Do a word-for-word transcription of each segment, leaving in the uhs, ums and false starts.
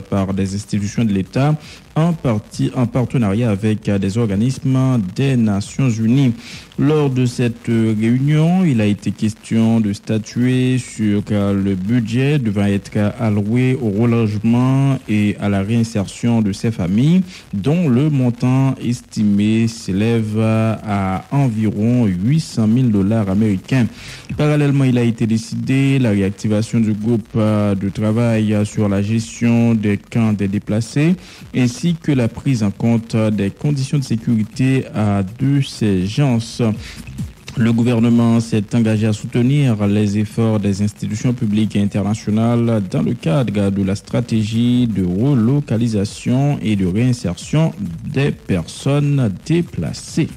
par des institutions de l'État en partie, en partenariat avec des organismes des Nations Unies. Lors de cette réunion, il a été question de statuer sur le budget devant être alloué au relogement et à la réinsertion de ces familles, dont le montant estimé s'élève à environ huit cent mille dollars américains. Parallèlement, il a été décidé la réactivation du groupe, euh, de travail sur la gestion des camps des déplacés, ainsi que la prise en compte des conditions de sécurité, euh, de ces gens. Le gouvernement s'est engagé à soutenir les efforts des institutions publiques et internationales dans le cadre de la stratégie de relocalisation et de réinsertion des personnes déplacées.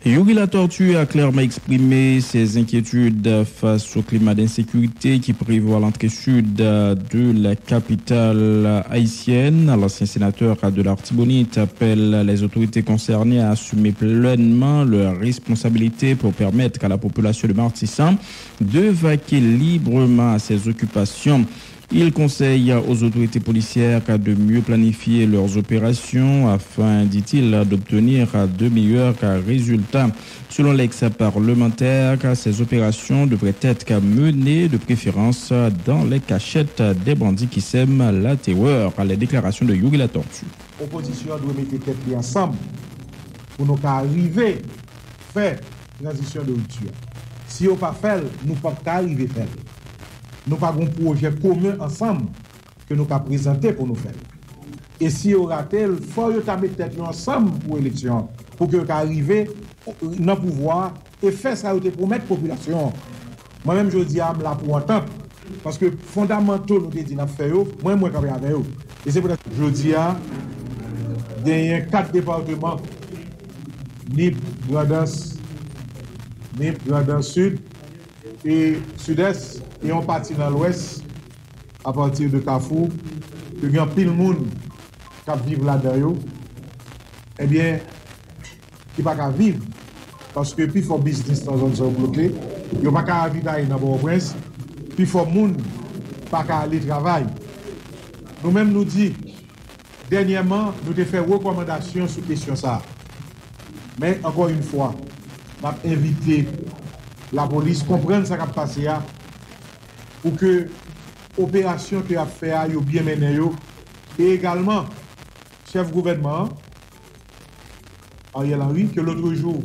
Youri Latortue a clairement exprimé ses inquiétudes face au climat d'insécurité qui prévaut à l'entrée sud de la capitale haïtienne. L'ancien sénateur de l'Artibonite appelle les autorités concernées à assumer pleinement leurs responsabilités pour permettre à la population de Martissant de vaquer librement à ses occupations. Il conseille aux autorités policières de mieux planifier leurs opérations afin, dit-il, d'obtenir de meilleurs résultats. Selon l'ex-parlementaire, ces opérations devraient être menées de préférence dans les cachettes des bandits qui sèment la terreur. Les déclarations de Youri Latortue. Opozisyon an dwe mete tèt li ansanm pou nou ka rive fè tranzisyon de ripti a. Si yo pa fè l, nou p ap ka rive fè l. Nou pa gen yon pwojè komen ansanm ke nou ka prezante pou nou fè l. E si yo rate l, fò yo ta met tèt yo ansanm pou eleksyon an, pou ke yo ka rive nan pouvwa a e fè sa yo te pwomèt popilasyon an. Mwen menm jodi a, m la pou antant, paske fondamanto nou te di n ap fè yo, mwen, mwen kanpe avè yo. E se poutèt jodi a, genyen kat depatman, Nip, Grandans, Nip, Grandans Sid, e Sidès, e yon pati nan Lwès, apati de Kafou, ke gen anpil moun k ap viv ladan yo, ebyen, ki pa ka viv, paske pifò biznis nan zòn sa yo bloke, yo pa ka ravitaye nan Pòtoprens, pifò moun pa ka ale travay. Nou menm, nou di, dènyèman, nou te fè rekòmandasyon sou kesyon sa a. Men, ankò yon fwa, n ap envite lapolis konprann sa k ap pase a, pou ke operasyon ke y ap fè a, yo byen mennen yo, e egalman, chèf gouvènman an, Ariel Henry, ke lòt jou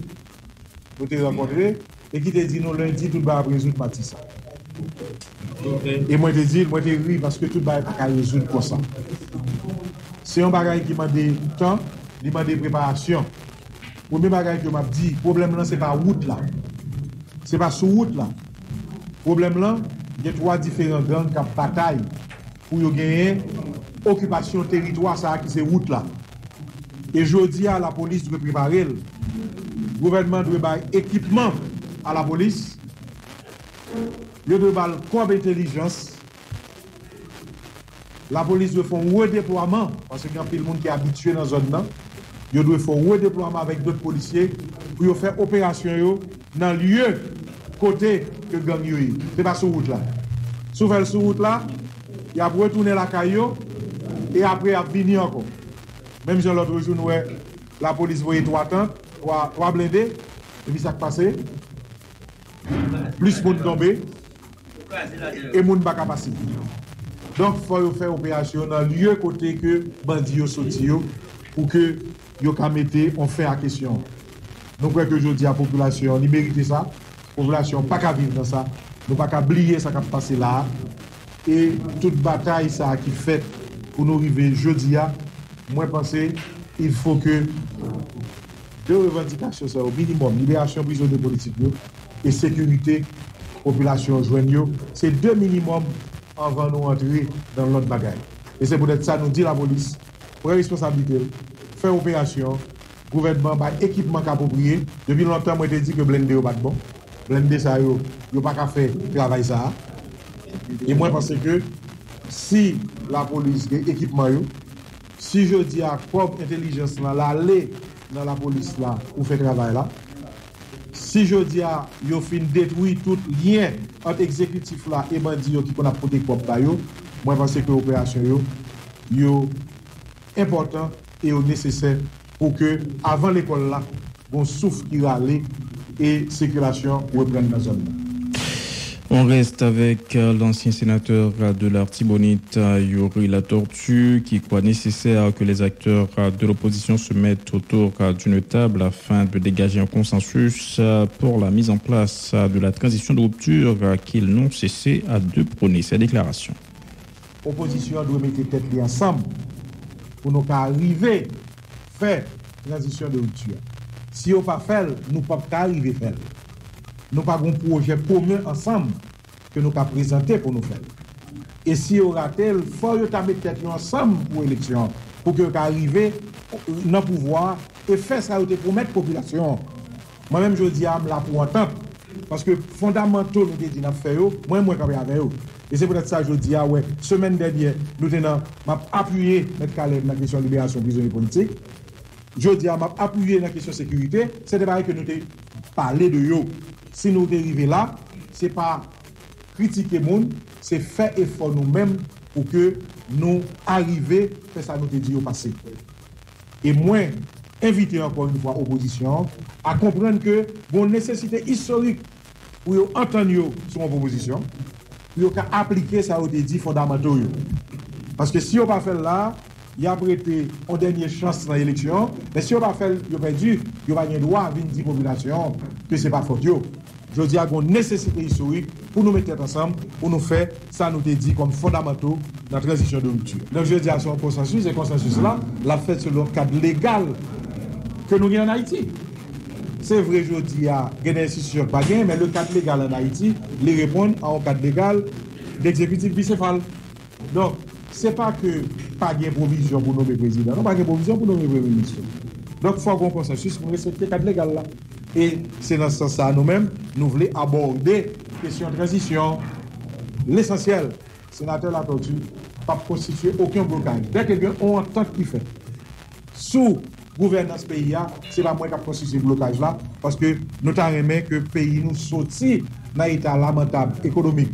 nou te rankontre, e ki te di nou lendi tout bagay ap rezoud Matisan. E mwen te di l, mwen te ri paske tout bagay pa ka rezoud konsa. Se yon bagay ki mande tan, li mande preparasyon. Premye bagay ke m ap di, pwoblèm lan se pa wout la. Se pa sou wout la. Pwoblèm lan, gen twa diferan gang k ap batay pou yo genyen okipasyon teritwa sa a ki se wout la. E jodi a, lapolis dwe prepare l. Gouvènman dwe bay ekipman a lapolis. Yo dwe ba l kòb entèlijans. Lapolis dwe fè yon redeplwaman, paske gen anpil moun ki abitye nan zòn nan. Yo dwe fè yon redeplwaman avèk dòt polisye pou yo fè operasyon yo nan lye kote ke gang yo ye. Se pa sou wout la. Si w fè l sou wout la, y ap retounen lakay yo, e apre y ap vini ankò. Menm jan lòt jou, nou wè lapolis voye twa tank, twa, twa blende, epi sa k pase? Plis moun tonbe, e moun pa ka pase. Donk, fò yo fè operasyon nan lye kote ke bandi yo soti yo, pou ke yo ka mete yon fen a kesyon an. Nou kwè ke jodi a, popilasyon an, li merite sa. Popilasyon an pa ka viv nan sa. Nou pa ka bliye sa k ap pase la a. E tout batay sa a ki fèt pou nou rive jodi a, mwen panse, il faut que de revandikasyon sa yo, minimòm, liberasyon prizonye politik yo e sekirite popilasyon an jwenn yo, se de minimòm anvan nou antre nan lòt bagay. E se poutèt sa nou di lapolis, pran responsablite l, fè operasyon, gouvènman bay ekipman k apwopriye. Depi lontan, mwen te di ke blende yo pa t bon. Blende sa yo, yo pa ka fè travay sa a. E mwen panse ke si lapolis gen ekipman yo, si jodi a kòb entèlijans lan l ale nan lapolis la pou fè travay la, Si jodi a yo fin detwi tout lyen ant egzekitif la e bandi yo ki konn ap pote kòb ba yo, mwen panse ke operasyon yo, yo enpòtan e yo nesesè pou ke avan lekòl la, gon souf ki rale e sikilasyon reprann nan zòn nan. On reste avec euh, l'ancien sénateur de l'Artibonite, euh, Youri Latortue, qui croit nécessaire que les acteurs euh, de l'opposition se mettent autour euh, d'une table afin de dégager un consensus euh, pour la mise en place euh, de la transition de rupture euh, qu'ils n'ont cessé euh, de prôner. Ces déclarations. Opozisyon an dwe mete tèt li ansanm pou nou ka rive fè tranzisyon de ripti a. Si yo pa fè l, nou p ap ka rive fè l. Nou pa gon pwojè komen ansanm ke nou ka prezante pou nou fè l. E si yo rate l, fò yo ta met tèt yo ansanm pou eleksyon an, pou ke yo ka rive nan pouvwa a e fè sa yo te pwomèt popilasyon an. Mwen menm jodi a m la pou antant. Paske fondamanto nou te di n ap fè yo, mwen mwen kanpe avè yo. E se poutèt sa jodi a, wè, semèn dènyè, nou te nan, m ap apiye Mèt Caleb nan kesyon liberasyon prizonye politik. Jodi a, m ap apiye nan kesyon sekirite, se de bagay ke nou te pale de yo. Si nou te rive la, se pa kritike moun, se fè efò nou menm pou ke nou arive fè sa nou te di yo pase. E mwen envite ankò yon fwa opozisyon an a konprann ke gon nesesite istorik pou yo antann yo sou yon pwopozisyon, pou yo ka aplike sa yo te di fondamanto yo. Paske si yo pa fè l la, y ap rete yon dènye chans nan eleksyon an, men si yo pa fè l, yo pèdi, yo pa gen dwa vin di popilasyon an ke se pa fòt yo. Jodi a, gon nesesite istorik pou nou met tèt ansanm, pou nou fè sa nou te di kòm fondamanto nan tranzisyon de ripti. Donk, jodi a, se yon konsansis, e konsansis la, l ap fèt selon kad legal ke nou gen ann Ayiti. Se vre, jodi a, gen de enstitisyon k pa gen, men le kad legal ann Ayiti, li reponn a yon kad legal de egzekitif bisefal. Donk, se pa ke pa gen pwovizyon pou nome prezidan, non, pa gen pwovizyon pou nome premye minis tou. Donk, fò gen yon konsansis pou n respekte kad legal la. E se nan sans sa a nou menm, nou vle abòde kesyon tranzisyon. Lesansyèl, Senatè Latortue p ap konstitye okenn blokaj. Dèke gen yon antant ki fèt sou gouvènans peyi a, se pa mwen k ap konstitye blokaj la, paske nou ta renmen ke peyi nou soti nan eta lamantab ekonomik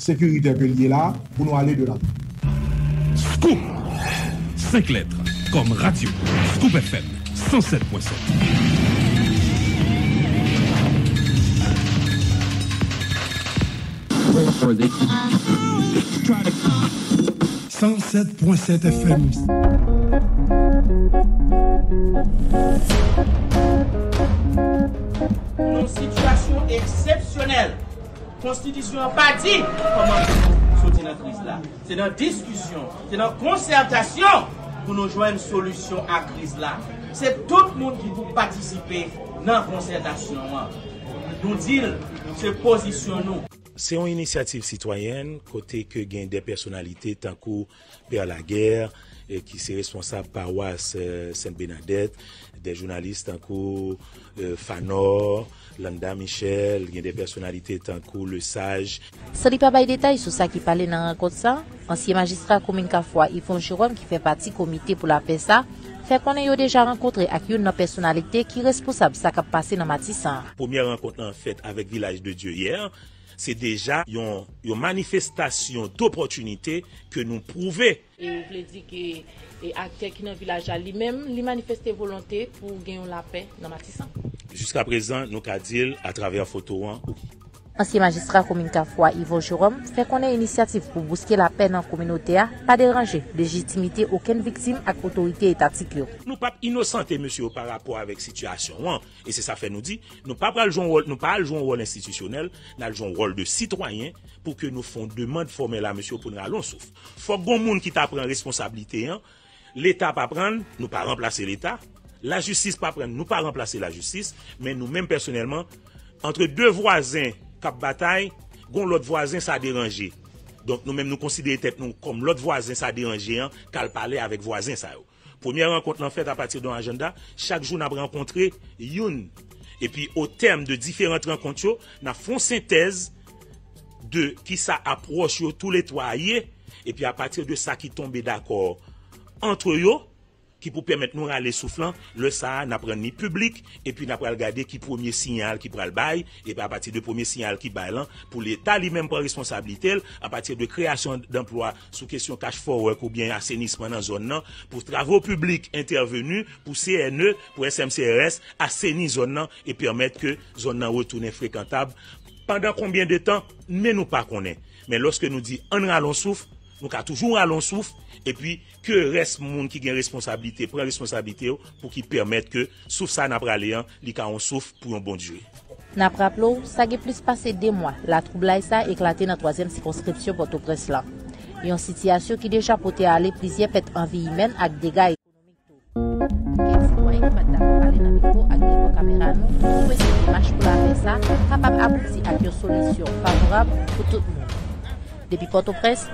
sekiritè ke l ye la pou nou ale de lavan. Scoop! Senk lèt kòm radyo. Scoop F M san sèt pwen sèt. San sèt pwen sèt F M. Yon sitiyasyon eksepsyonèl. Konstitisyon an pa di kòman pou nou soti nan kriz la. Se nan diskisyon, se nan konsètasyon pou nou jwenn solisyon a kriz la. Se tout moun ki pou patisipe nan konsètasyon an. Nou di l, se pozisyon nou. Se yon inisyativ sitwayèn kote ke gen de pèsonalite tankou Pè Laguerre, ki se responsab pawas Sent Benadèt, de jounalis tankou Fanor, Landa Michel, gen de pèsonalite tankou Lesage. San li pa bay detay sou sa ki pale nan rankont sa, ansyen majistra komin Kafou a Yvon Jerome ki fè pati komite pou lapè sa, fè konnen yo deja rankontre ak youn nan pèsonalite ki responsab sa k ap pase nan Matisan an. Premyè rankont lan fèt avèk Vilaj de Dye yè, se deja yon, yon manifestasyon dopòtinite ke nou pwouve. E vle di ke e aktè ki nan vilaj la li menm, li manifeste volonte pou gen yon lapè nan Matisan. Jiskaprezan, nou ka di l atravè foto an, wi. Ansyen majistra komin Kafou a Yvon Jerome fè konnen inisyativ pou bouske lapè nan kominote a pa deranje lejitimite okenn viktim ak otorite etatik yo. Nou p ap inosante mesye yo pa rapò avèk sitiyasyon an, e se sa fè nou di, nou pa pral jwe yon wòl, nou pa al jwe yon wòl enstitisyonèl, n al jwe yon wòl de sitwayen pou ke nou fè yon demann fòmèl a mesye yo pou n rale yon souf. Fòk gon moun ki ta pran responsablite an. Leta pa pran l, nou pa ranplase Leta. Lajistis pa pran l, nou pa ranplase lajistis. Men nou menm pèsonèlman, antre de vwazen k ap batay, gon lòt vwazen sa deranje. Donk nou menm nou konsidere tèt nou kòm lòt vwazen sa deranje an k al pale avèk vwazen sa yo. Premyè rankont lan fèt apati de yon ajanda, chak jou n ap rankontre youn. Epi otèm de diferan rankont yo, n ap fè yon sentèz de kisa apwòch yo touletwa ye, epi apati de sa ki tonbe dakò ant yo, ki pou pèmèt nou rale souf lan, lè sa a, n ap rann li piblik, epi n ap pral gade ki premye siyal ki pral bay, epi apati de premye siyal ki bay lan, pou Leta li menm pran responsablite l, apati de kreyasyon danplwa sou kesyon cash for work oubyen asenisman nan zòn nan, pou travo piblik entèveni, pou C N E, pou S M C R S, aseni zòn nan e pèmèt ke zòn nan retounen frekantab. Pandan konbyen de tan, men nou pa konnen. Men lòske nou di ann rale yon souf, nou ka toujou rale yon souf, epi ke rès moun ki gen responsablite pran responsablite yo pou ki pèmèt ke souf sa n ap rale an, li ka yon souf pou yon bon dire. N ap raple w, sa gen plis pase de mwa, latwoublay sa eklate nan twazyèm sikonskripsyon Pòtoprens lan. Yon sitiyasyon ki deja pote ale plizyè pèt anvi imèn ak dega ekonomik tou. Gen sitwayen ki pa t dakò pale nan mikwo ak devan kamera nou, nou kwè se demach pou l ap fè sa kapab abouti ak yon solisyon favorab pou tout moun. Depi Pòtoprens,